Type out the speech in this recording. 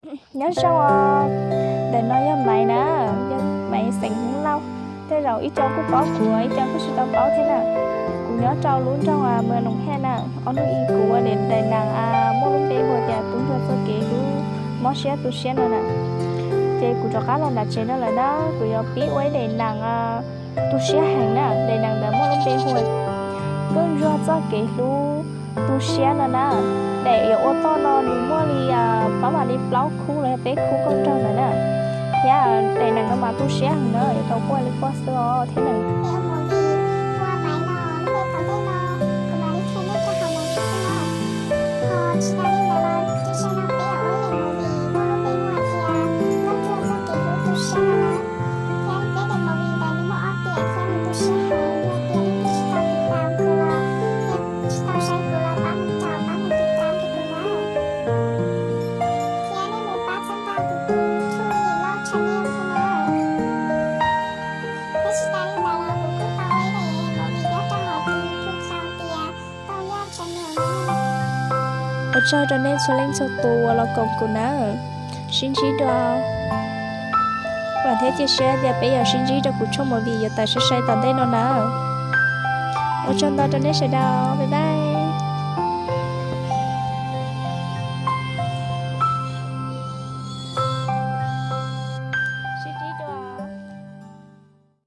Nyob zoo os, ntawm no yog Maiv na, yog Maiv xeem Hmoob Lauj. Tej zaum ib co kuj paub kuv, ib co kuj tsis tau paub thiab na. Kuv nyob rau lub nroog Mws Noom Haj na. Ob hnub ib kuv ua daim nees muaj lub npe hu tias Tub Ntsuag Txoj Kev Hlub Mob Siab Tu Siab no na. Ces kuv rov qab los nram tsev no lawm na, kuv yuav pib ua ib daim nees tu siab heev na. Daim nees ntawd muaj lub npe hu Tub Ntsuag Txoj Kev Hlub Tu Siab no na. Daim yuav ua toj no nws muaj li pab mam li plaub khub los yog peb khub kauj nraug ntawd na. Thiab daim nees no mas tu siab heev na, yuav tau quaj li quaj xwb os thiab na. Ua tsaug rau nej txhua leej txhua tus uas los koom kuv nawb. Sib ntsib dua. Vam thiab cia siab tias peb yuav sib ntsib rau kuv tshooj movie yuav tawm sai sai tom ntej no nawb. Ua tsaug ntau rau nej sawv daws, bye bye.